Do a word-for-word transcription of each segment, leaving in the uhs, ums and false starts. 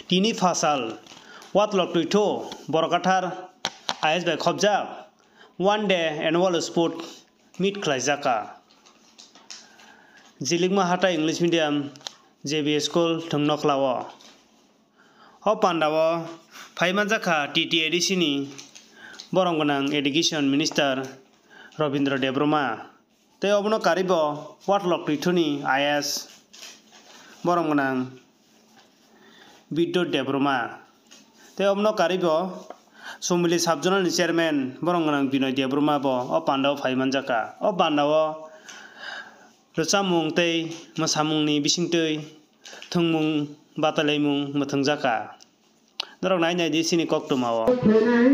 Tini phasal Watlok Twithu Borkathar I S bai khopjak One Day Annual Sport Meet khlaijak kha Jilikma Hatai English Medium J B School Thwngnokla o. O panda o phai manjak kha T T A D C ni borom gwnang Education Minister Robindra Debbarma. Tei obono karwi bo Watlok Twithu ni I S borom gwnang Bidyut Debbarma. Tei obono karwi bo Sumili Sub Zonal ni Chairman borom gwnang Binoy Debbarma bo o panda o phai manjak kha. O panda o rwchapmung tei mwsamung ni bisingtwi thwngmung batailaimung mwthwngjak kha. Norok nai nai di chini koktwma o. Khlainai,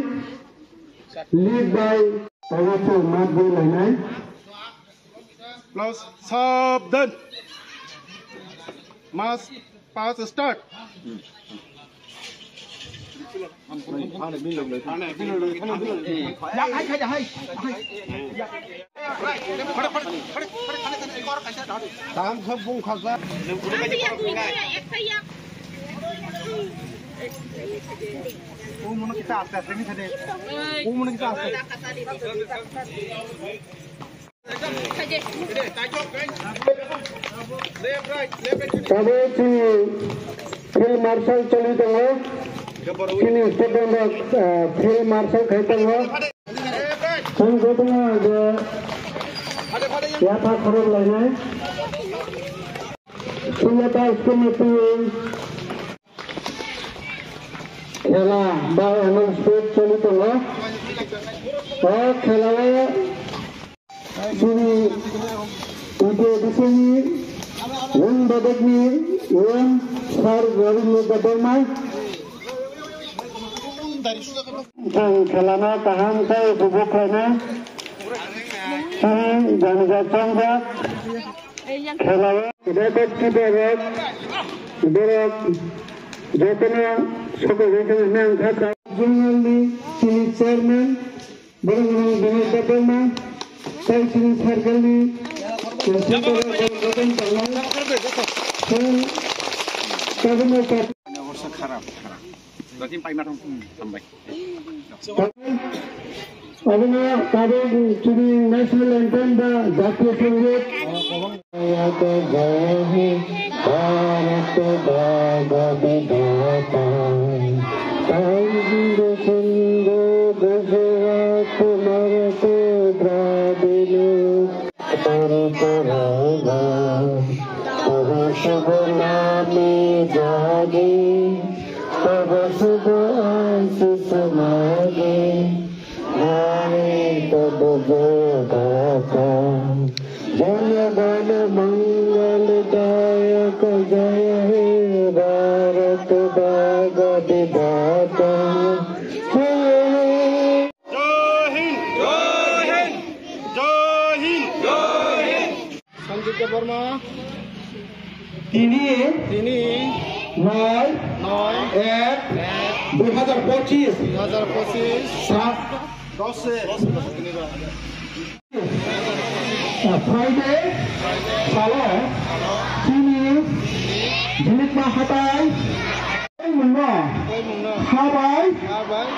lead by Pawaswng Matboi lainai. Plus, sabdan. Mas, pass, start. Tabuk chini field marshal choli tongo. Chini student rok, ah, field marshal khai tongo. Chwng jotono je yapha khorok lainai. Sumata school ni twi khela bai annual sport choli tongo. O khela o chini T T A D C ni wng bodokni wng sir Rabindra Debbarma. Chwng khelano kaham khe upobhog khlainai. Chini janija chongjak khelao. Record keeper rok borok jotono sokolrok hwnwi ang kha. Zonal ni chini chairman borok rok Binoy Debbarma, tei chini circle ni central rok borok jotono tongnai. Chwng tabukno Obono tabuk chini national anthem ba jatiyo songit. तेरी तो रहेगा, तेरे शुभ नामे जागे, तेरे शुभ आशीष मांगे, गाए तब जयगाथा। जन गण मंगल दायक जय हे भारत भाग्य विधाता। हे জয় হিন্দ। জয় হিন্দ। জয় হিন্দ। জয় হিন্দ। সঞ্জিত দেববর্মা। তিনি। তিনি। নয়। নয়। এক। এক। দুই হাজার পঁচিশ। দুই হাজার পঁচিশ। সাত। দশে। আহ, ফ্রাইডে। সালো। চিনি। ঝিলিকমা হাতাই। এই মুন্না। এই মুন্না। হাবাই। হাবাই।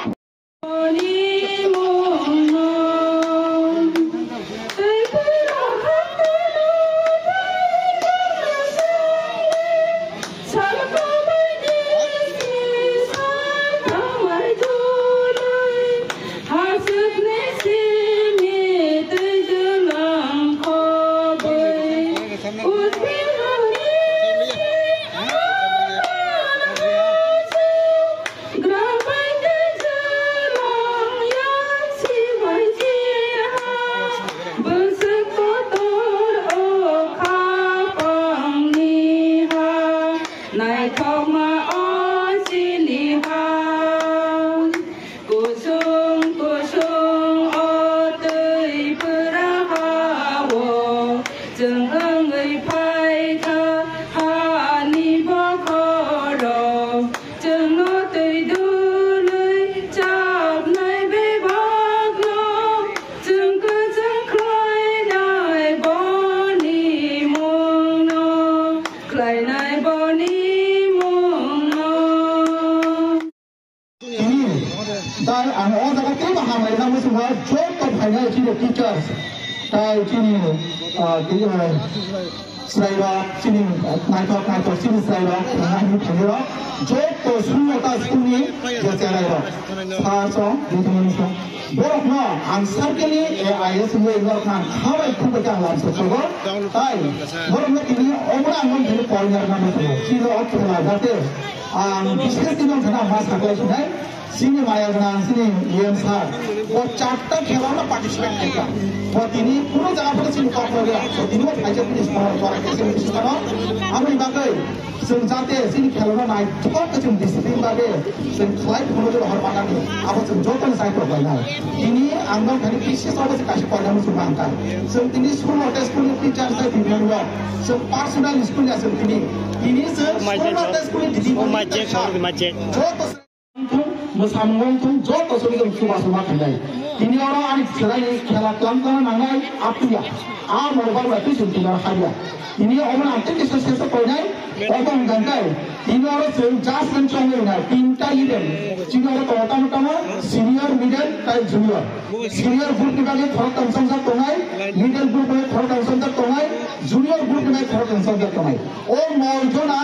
Naithokma o chini ha, kusung kusung o twi pura ha o, chwng wngwi phai kha hani bokhoro. Chwngno twi dului chapnai bebakno, chwng kwchwng khlainai boni mungno, khlainai boni mungno. Tai ang o jaga teibo hamlaina muchungo joto phainai chini teachers, tai chini, ah, tei, ah, chwrairok, chini naithok naithok chini chwrairok, phainai hinwi phainairok, joto sulota school ni je cherairok, sir song, dithumani song, borokno ang circle ni A I S wngwi borokno ang khabai khukbai khe ang lamsok sogo, tai borokno tini omono ang nong thani pointer nangwi tongo, chini o khela jate ang bishes tini nong thani ang ma saklai sinai. Chini maya gwnang chini E M sir, bo charta khela no participate khaikha. Bo tini kunu jaga photo chini kok no gaya. Bo tini bo phaisa finish khoro khoro khe chini bisingo no. Aboni bagwi chwng jate chini khela no naithok khe chwng discipline bagwi chwng khlai phuru jora hor manani. Abo chwng joto ni side rok lainai. Tini ang no thani bises obo se kaisa koinani chwng mangkha. Chwng tini school o tei school ni teacher sai tini rok. Chwng personal school ya chwng tini. Tini chwng school o tei school ni didi joto Mwsamung wngthung joto sori jong chuba chuba khainai. Tini oro ani chwraini khela tlang tlang nangnai apiya. A moro bagwi twi chwng tini oro haiya. Tini omo ang tei kisa sesa koinai. Obo hwnkha khe tini oro chwng just nang chongwi nai tinta event. Tini oro tongo tamo tamo senior, middle, tei junior. Senior group ni bagwi khoroktham chongjak tongnai, middle group ni bagwi khoroktham chongjak tongnai, junior group ni bagwi khoroktham chongjak tongnai. O noi jona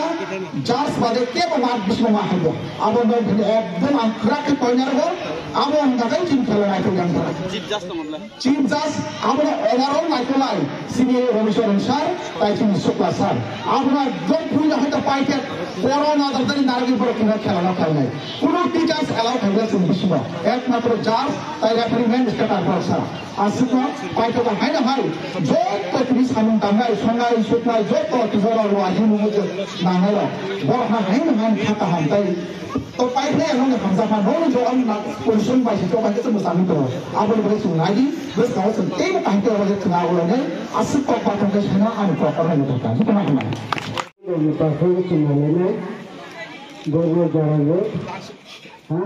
judge bade kebo mat bisingo ma haibo. Abo noi bini ekdom ang kwrak khe koina rwgo. Abo wngkha khe chini khela naithok yang thara. Chief judge tongmani lai. Chief judge abono overall naitolai chini Ravi Sharan sir, tai chini Shukla sir. Abono ekdom puila hai ta pai khe boro nadarjani narwgwi borok khe khela no khainai. Kuno teachers allow khainai chini bisingo. Ekmatro judge tai referee man state arpor sir. Aswkno paithago haino hai joto tini samung tangnai, songnai, suknai, joto tijora rwai hinwi mungwi je nangnai rok. Borok ha haino haino kha kaham tai to paithai ano hamjakma nono jo ang na porishrom bai se to bai se mwsangwi tongo. Aboni bagwi chwng nai di, bwskang o chwng teibo kaham khe abo je chwng abo lainai aswk kok bathang khe sana ani kok ornai muthungkha. Joto ma hambai. Ni pathor chwng nai nai. Borok jora rok. Ha?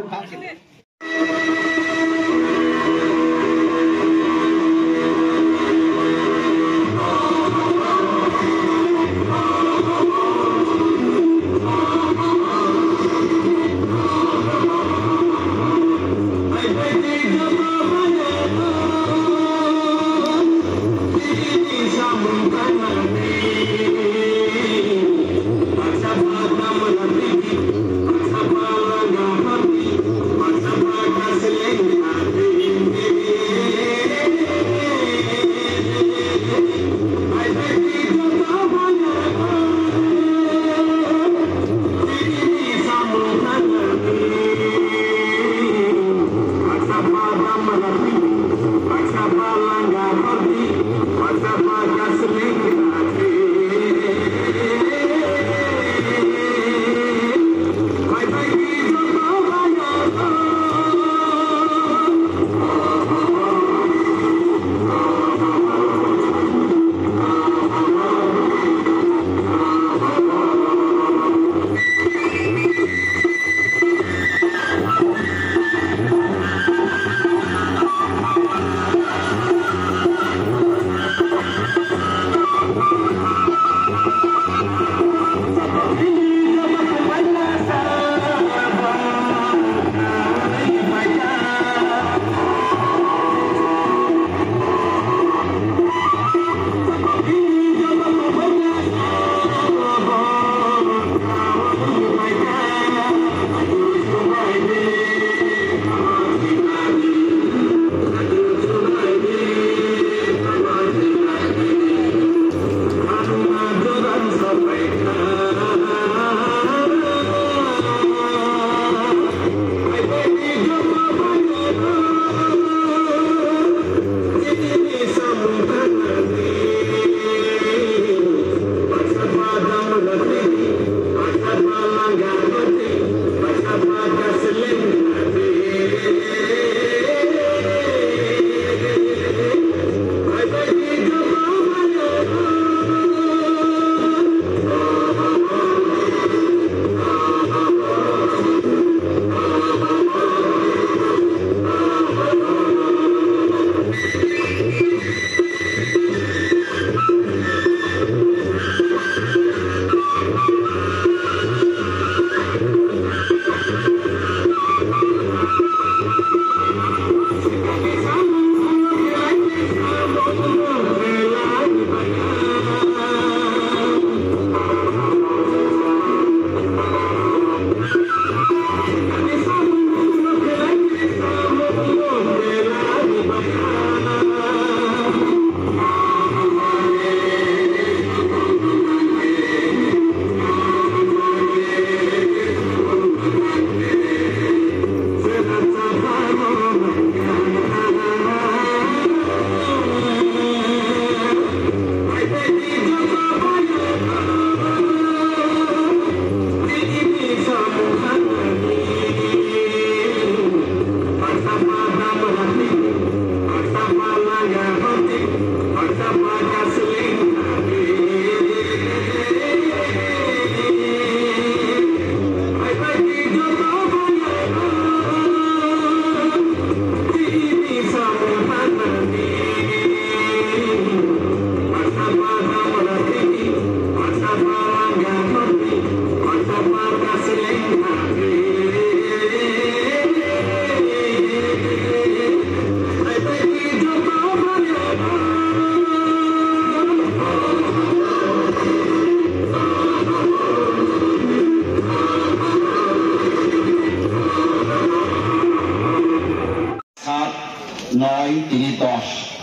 Tini dos.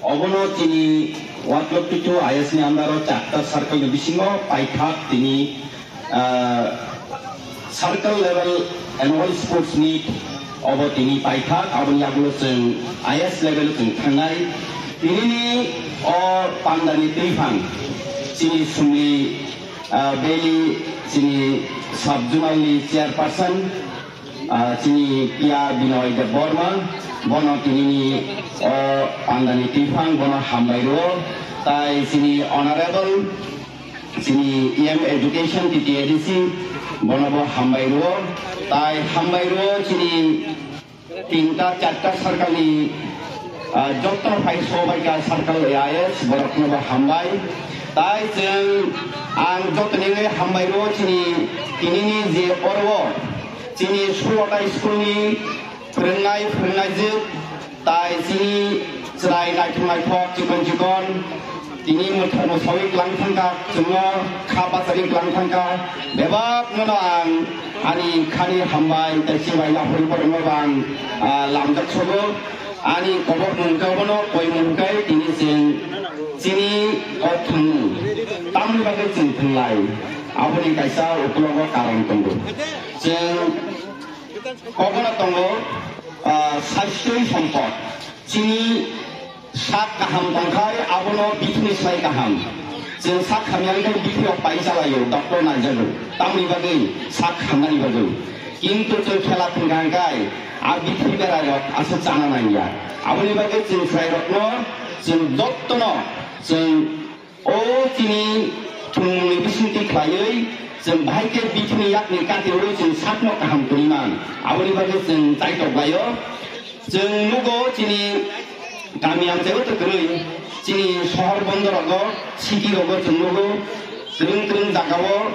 Obono tini Watlok Tutu I S ni under o charta circle ni bisingo paithak tini, ah, circle level annual sports meet obo tini paithak, aboni yagulo chwng I S level o chwng thangnai. Tinini o pandani twiphang chini sumli, ah, Valley chini sub zonal ni chairperson, ah, chini Pia Binoy Debbarma, bono tinini o pandani twiphang bono hambai rwo, tai chini honorable, chini E M Education T T A D C, bono bo hambai rwo, tai hambai rwo chini tinta charta circle ni, ah, jotto phai sobaika circle A I S, borokno bo hambai. Tai chwng ang jotoni hambai rwo chini tinini je oro chini sulota school ni phwrwngnai phwrwngnaijwk, tai chini chwrai naithok naithok chikon chikon tini mwthangno sawi klang thangkha, chwngno kha bachari klang thangkha. Bebak nono ang ani khani hambai tei chibai yaphuri borokno bo ang, ah, lamjak sogo. Ani kobor mungkha bono koi mungkai tini chwng chini kok thangmung. Tamni bagwi chwng thwnglai? Aboni kaisa ukulogo karon tongo. Chwng Kokno tongo, ah, sastwi sompot. Chini sak kaham tongkhai, abono bithini sai kaham. Chwng sak hamya wngkhe bithio pai chalaio, doctor naijago. Tamni bagwi sak hamnani bagwi. Kintu chwng khela thwngkha hwnkhe, a bithi berairok aswk chana nangya. Aboni bagwi chwng chwrairokno, chwng jottono, chwng O chini thwngmungni bisingtwi khlaiwi chwng bahai khe bithini yakni kati oro chwng sakno kaham tongwi man. Aboni bagwi chwng chaitok laio. Chwng nugo chini kami amchaio twi kwrwi, chini sohor bondorogo, city rogo chwng nugo, kwrwng kwrwng jagao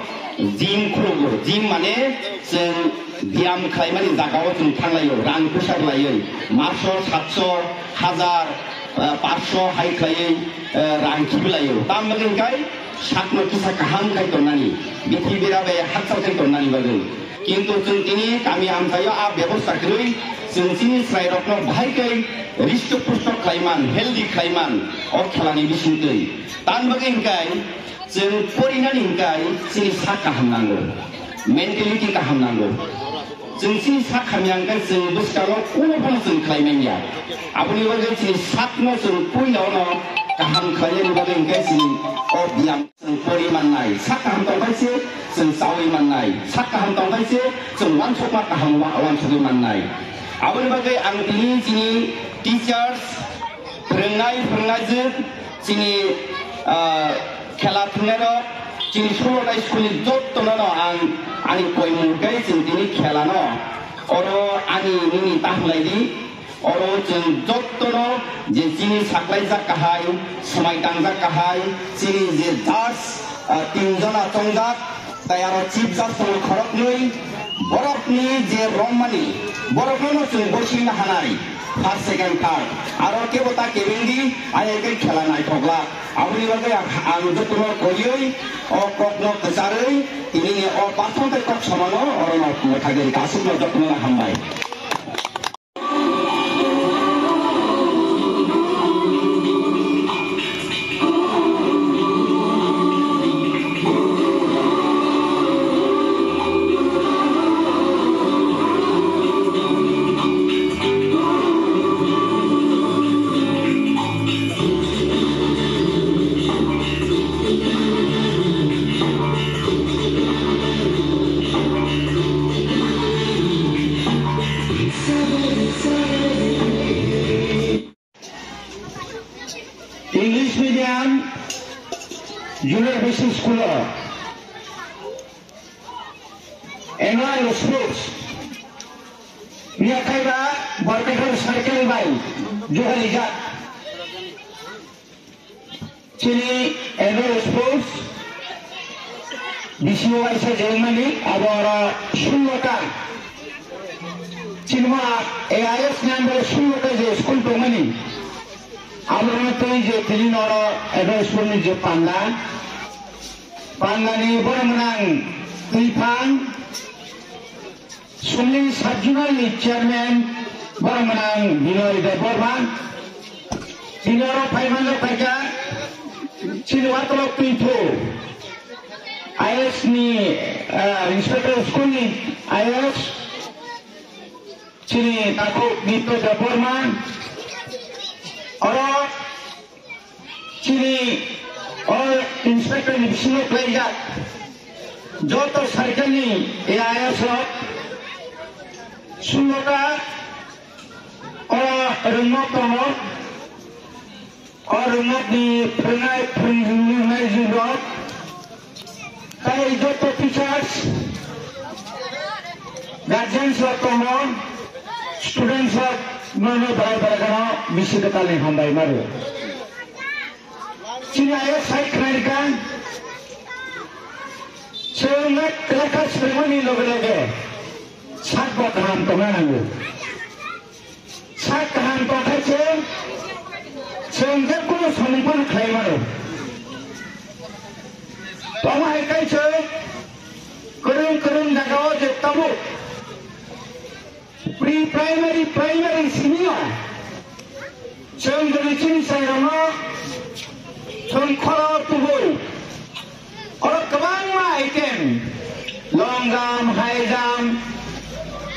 gym khulugo. Gym mane chwng biyam khlaimani jagao chwng thanglaio, rang puisa rwlaiwi, maso, satso, hajar, ah, parsho hai khlaiwi, ah, rang khibilaio. Tamni bagwi hwnkhe sakno kisa kaham khai tonnani, bithi bera bai hakchal khai tonnani bagwi. Kintu chwng tini kami amchaio a bebosta kwrwi chwng chini chwrairokno bahai khe risto pusto khlaiman, healthy khlaiman o khelani bisingtwi. Tamni bagwi hwnkhe chwng porinani hwnkhe chini sak kaham nango, mentality kaham nango. Chwng chini sak hamya hwnkhe chwng bwskalo kuno phano chwng khlai manya. Aboni bagwi chini sakno chwng puila ono kaham khlainani bagwi hwnkhe chini o biyam chwng pori mannai. Sak kaham tongphai se chwng chaui mannai. Sak kaham tongphai se chwng uansukma kaham wa-, uansugwi mannai. Aboni bagwi ang tini chini teachers, phwrwngnai, phwrwngnaijwk, chini, ah, khela thwngnairok, chini sulota school ni jottono no ang ani koimung khe chwng tini khelano oro ani nini tahlai di. Oro chwng jottono je chini saklaijak kahai, swmai tangjak kahai, chini je judge, ah, tin jona chongjak, tai aro chief judge tongo khoroknwi, borokni je romani, borokno no chwng boisingna hanai, first, second, third, aro kebo ta kebengdi, ayai khe khela naithok glak. Aboni bagwi ang, ang jotono koiwi, o kokno kwcharwi, tinini o pathon tei kok samano orono mwthagwi rikha. Aswkno jotono hambai. English medium junior basic school o annual sports miya khaiba Borkathar circle bai juhalijak. Chini annual sports bisingo waisa jengmani abo oro sullo ta. Chini ma A I S ni under sullo ta je school tongmani. Abo twi je tini noro annual sports ni je panda, panda ni borok mwnang twi phang. Sumli Sub Zonal ni Chairman borok mwnang Binoy Debbarma, Tini oro phaimanjak paikha chini watolok twithu I S ni, ah, inspector school ni I S chini takhuk Nitya Debbarma. Oro chini o inspector ni bisingo khlaijak joto circle ni A I S rok sulota o rwngmok tongo. O rwngmokni phwrwngnai phwrwngnairok tei joto teachers, guardians rok tongo, students rok nono belai belai kheno bisi kwtalni hambai mano. Chini ayuk sai khwlairwkha, chwng lekha swrwngmani loge loge sakbo kaham tongna nango. Sak kaham tongkhaise chwng je kunu samung phano khlai mano. Tamo hai kaisa kwrwng kwrwng jagao je tabuk pre-primary, primary simi o chwng jodi chini chwrairokno chwng khoro tubui. Oro kwbangma item, long jump, high jump,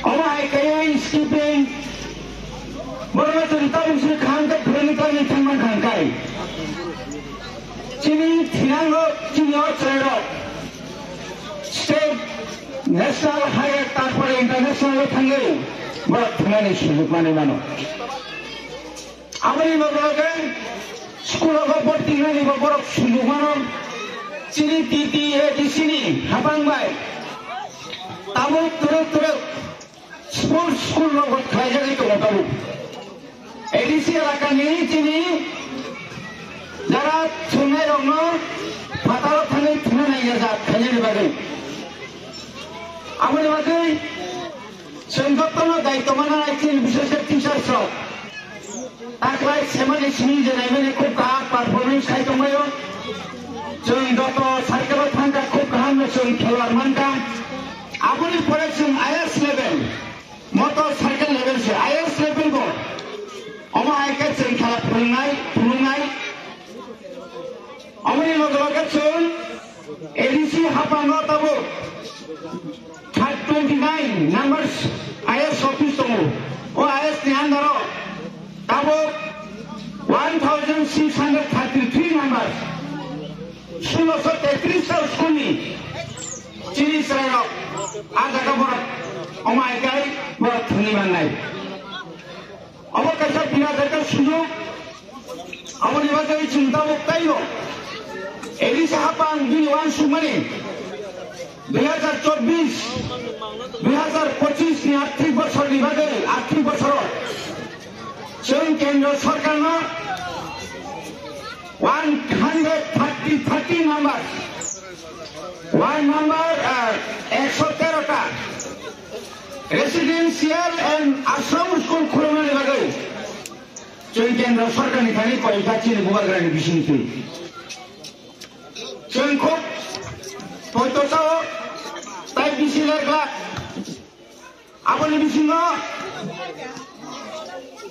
omo hai khe skipping, borokno chwng tabuk se kaham khe phwrwngwi tongwi thangma kaham khai. Chini thinango, chini o chwrairok state, national higher, tarpore international o thangwi borok thangnani sujug manwi mano. Aboni loge loge school o borti wngnani bo borok sujug mano. Chini T T A D C ni hapang bai tabuk twrwk twrwk sports school rok bo khlaijagwi tongo tabuk. A D C elakani chini jara chwngnairokno phataro thangwi thwna naiyajak khainani bagwi. Aboni bagwi chwng jotono daitw mananai chini, bishes khe teachers rok. Taklai semani simi je naimani khub kaham performance khai tongbaio. Chwng joto circle o thangkha, khub kaham no chwng khelwar mankha. Aboni pore chwng I S level, motor cycle level se I S level bo. Omo hai khe chwng khala phwrwngnai, phunuknai. Aboni loge loge chwng A D C haphango tabuk third twenty nine numbers I S office tongo. O I S ni under o tabuk one thousand six hundred thirty three numbers, sulosho tetris ta school ni chini chwrairok a jaga borok omo hai khe borok thwngwi mannai. Obo kaisa birat ekta sujug. Aboni bagwi chwng tabuk taibo A D C haphang bini uansukmani dui hazar chobbish, dui hazar pochish ni arthik bosorni bagwi, arthik bosoro chwng kendro sorkarno one hundred thirty, thirty number, one number, ah, ekso tero ta residential and ashram school khulumnani bagwi chwng kendro sorkarni thani koyekta chini bubagrani bisingtwi chwng khub poito chao, tai bisi lerglak. Aboni bisingo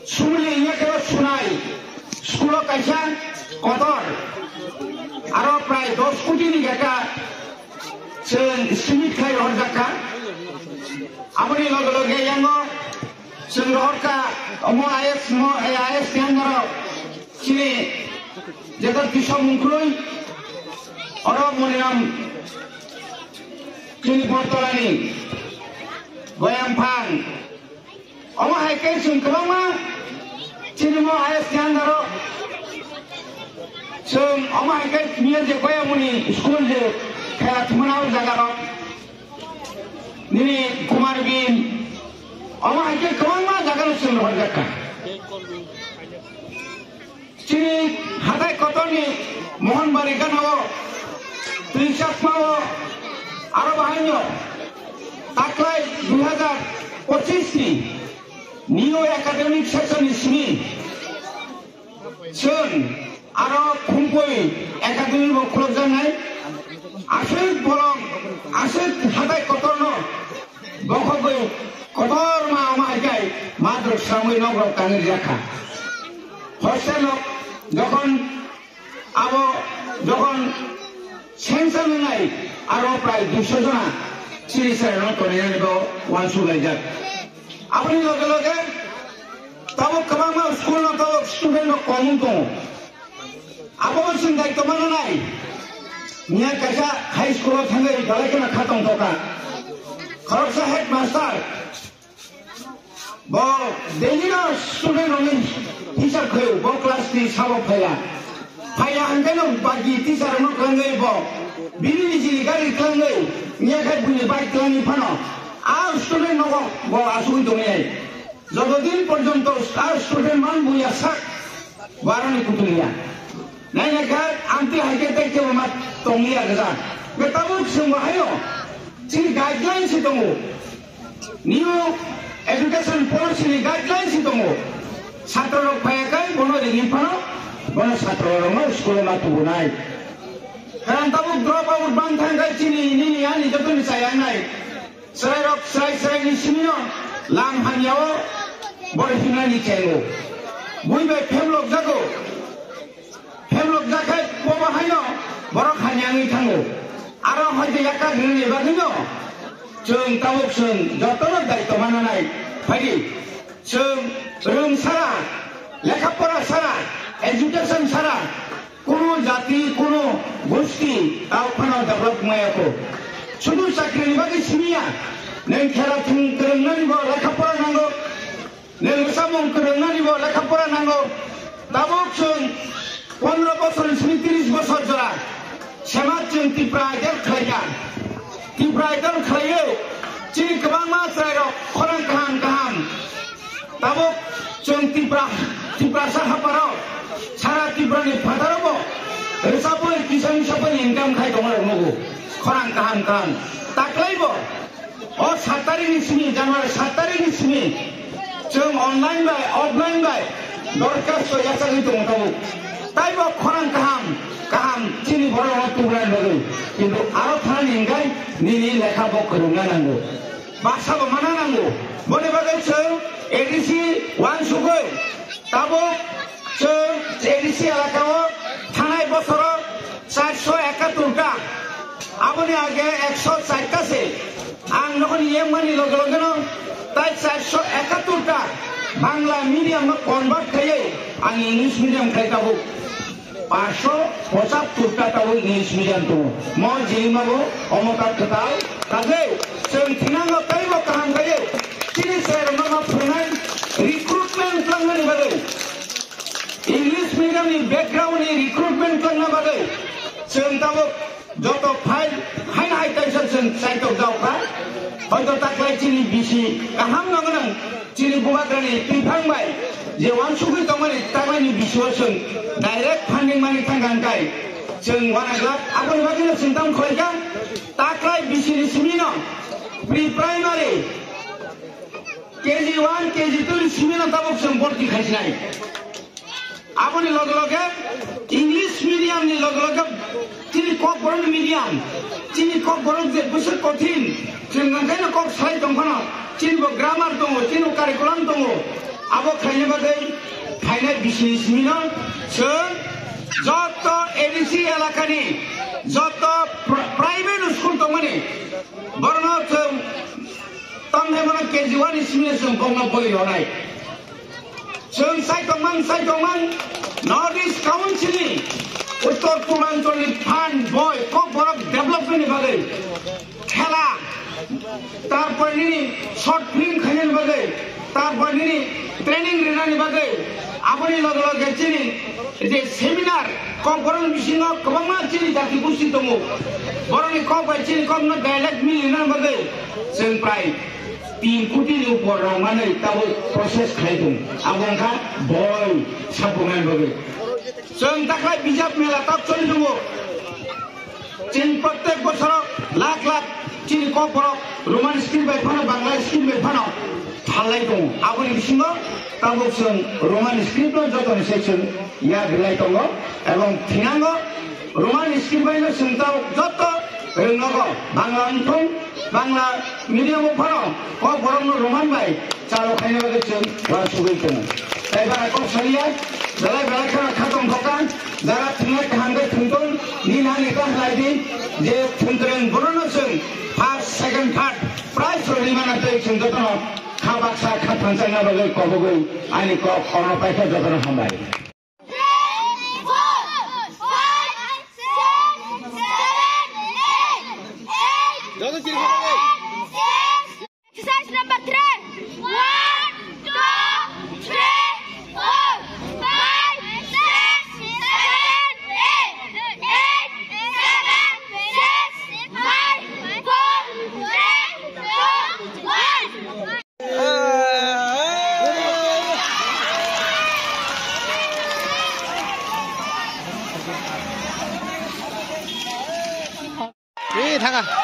sumli wngya khe sunai school o kaisa kotor, aro prai dos koti ni gata chwng simit khai rohorjakha. Aboni loge loge yango chwng rohorkha omo I S mo, I S ni under o chini jetor kisa mungkhulwi oro Moniram chini Bortolani Boyamphang. Omo hai khe chwng kwbangma chini mo I S ni under o chwng omo hai khe miya je Boyamoni school je khela thumana o jaga rok nini Kumar Bin omo hai khe kwbangma jaga rok chwng rohorjakha. Chini hatai kotorni Mohanbari ganao, Twichakmao, aro bahaino taklai dui hazar pochish ni new academic session ni simi chwng aro Khumpui Academy bo khulokjaknai. Aswk bolong, aswk hatai kotorno bokhogwi kotorma omo hai khe madrok swrangwi nokrok tangwi rijakha. Hostel rok Jokhon abo jokhon censor wngnai, aro prai duiso jona chini chwrairokno tonwi rwnani bo uansuk laijak. Aboni loge loge tabuk kwbangma school no tabuk student rok kom wng tongo. Abo bo chwng daitw mananai. Miya kaisa high school o thangwi belai kheno kha tongthoka. Khoroksa headmaster bo daily no student rokni hisab khaio, bo class ni sabo phaiya. Phaiya hwnkhe no bagi teacher rokno kwlangwi bo bini nijini gari kwlangwi miya khai buini bike kwlangwi phano a student nogo bo asugwi tongnai. Joto din porjonto a student man buya sak barani kutuliya. Naina kha amtwi hai khe tei kebo ma tongliya gajak. Be tabuk chwng bo haino chini guideline se tongo. New education policy ni guideline se tongo. Chhatro rok phaiya khai bono ringwi phano bono chhatro rokno school o ma tubunai. Karon tabuk drop out bang thang khai chini nini ani jotoni chaya nai. Chwrairok chwrai chwraini simino lam hamyao boro himnani chengo. Bui bai phemlok jago. Phemlok jakhai bobo haino borok hamya wngwi thango. Aro hoide yakar rinani bagwino chwng tabuk chwng jotono daitw mananai phaidi. Chwng rwng sara, lekha pora sara, education sara, kunu jati, kunu gosti tao phano develop wngmaya kho. Sudu chakri ni bagwi simiya, nwng khela thwng kwrwngnani bo lekha pora nango, nwng samung kwrwngnani bo lekha pora nango. Tabuk chwng pondro bosor ni simi tris bosor jora sema chwng Tipra Idol khlaikha. Tipra Idol khlaiwi chini kwbangma chwrairok khorang kaham kaham. Tabuk chwng Tipra, Tiprasa hapharo, sara Tiprani phataro bo rwchapwi kisa misa bai income khai tongo rok nugo. Khorang kaham kaham. Taklai bo o sat tarikni simi, January sat tarikni simi chwng online bai, offline bai dorkhasto yachagwi tongo tabuk. Tai bo khorang kaham kaham chini borok rok tubunani bagwi. Kintu aro thanani hwnkhe nini lekha bo kwrwngna nango. Baksa bo mana nango. Boni bagwi chwng A D C uansugwi tabuk chwng A D C elakao thanai bosoro charso ekattor ta, aboni age ekso char ta se. Ang nohoni yengmani loge logeno tai charso ekattor ta Bangla medium no convert khaiwi ang English medium khai tabuk. Paanch sho pochattor ta tabuk English medium tongo. Mo jilima bo omo ta kwtal. Kagwi chwng thinango teibo kaham kaiwi chini chwrairokno ma phwrwngnai recruitment twlangmani bagwi, English medium ni background ni recruitment twlangna bagwi chwng tabuk joto file haino hai kaisa chwng chaitok jaokha. Hoito taklai chini bisi kaham no gwnang. Chini bubagrani twiphang bai je uansugwi tongmani taklaini bisio chwng direct funding mani thangkha hwnkhe chwng uanaglak. Aboni bagwino chwng tamo khlaikha, taklai bisini simino pre-primary K G one, K G two ni simino tabuk chwng borti khaisinai. Aboni loge loge English medium ni loge loge chini Kokborok medium, chini Kokborok je bwswk kothin, chwng hwnkheno kok salai tong phano, chini bo grammar tongo, chini bo curriculum tongo, abo khaina bagwi phainai bisini simino chwng joto A D C elakani joto pri-, private school tongmani borokno chwng tamthai mano K G one ni simino chwng kokno boi rwnai. Chwng sai tongmang, sai tongmang, North East Council ni Uttor Purbanchal ni phan boi Kokborok development ni bagwi khela, tarpor nini short film khainani bagwi, tarpor nini training rinani bagwi, aboni loge loge chini je seminar, Kokborok ni bisingo kwbangma chini jati gosti tongo, borokni kok bai chini kokno dialect milinani bagwi chwng prai tin koti ni upor rok manwi tabuk process khlai tongo. Abo wngkha boi sabuknani bagwi. Chwng takhai bijap mela tak choli tongo. Chini prottek bosoro lakh lakh chini Kokborok Roman script bai phano, Bangla script bai phano phalai tongo. Aboni bisingo tabuk chwng Roman script no jotoni se chwng yak rwlai tongo. Ebong thinango Roman script bai no chwng tabuk joto rwngnogo Bangla wngthung, Bangla medium o phano Kokborok no Roman bai chalo khaina bagwi chwng uansugwi tongo. Tai bara kok saliya, Belai belai kheno kha tongthokha, jara thwngnai kaham khe thwngthung, nini ani ta khlai di, je thwngkwrwng bonono chwng first, second, third prize rwui mano tei chwng jotono kha baksa kha thansa wngna bagwi kobogwi ani kok khorokno paikha, jotono hambai. Joto chiri. Exercise number three. One, two, three, four, five, six, seven, eight. Eight, seven, six, five, four, three, two, one. Ri thanga.